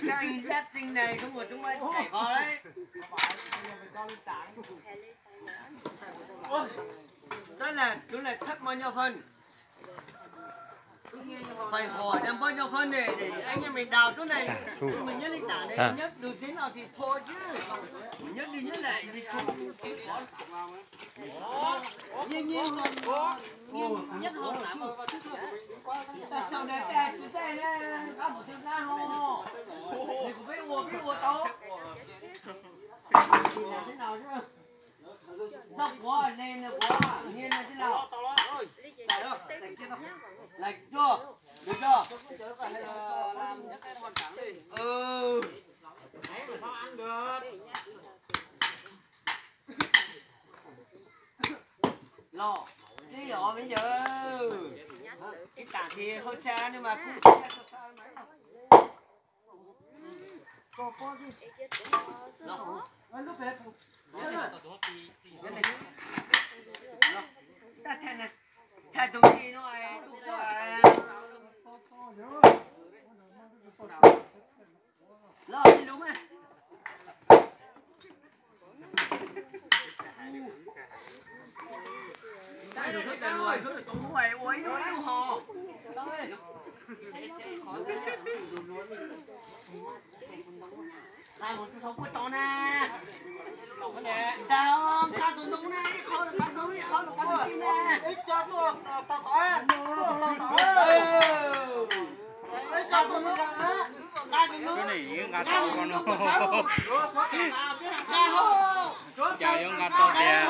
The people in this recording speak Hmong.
Các anh lát trên này không có chúng mày chảy vào đấy. Đó là chú là thấp bao nhiêu phân? Phải hỏi em bao nhiêu phân để, để anh em mình đào chỗ này. Mình nhất định tả này, nhất được thế nào thì thôi chứ. Nhất đi nhất lại thì không. Nghiêng, nghiêng hơn, nghiêng nhất hơn tám vào trước thôi. Tại sao này ta chỉ đây là có một thằng cá hô. Thì cũng biết ua, biết ua tấu. Thì làm thế nào chứ? Dốc quá, lên nữa quá, nghiêng này thế nào? Đẩy đó, đẩy kia nó. Đẩy chưa? Được chưa? Ừ. Lo, cái đó bây giờ. Cái tảng thì hơi xa nhưng mà cũng không xa mấy. Thay thùng đi nó ai. Lo đi lúm á. Ua ib lub ho. Nqa tus thov puaj tod na. Nqa qab tus ntoo na, ib qho qab tus, ib qho qab tus tij na. Ib co tuaj tau tod, tuaj tau tod. Ib co tuaj tus nqa, nqa tus ntoo, nqa tus ntoo puag saud. Nqa hauv. Cas yuav nqa tau tiag.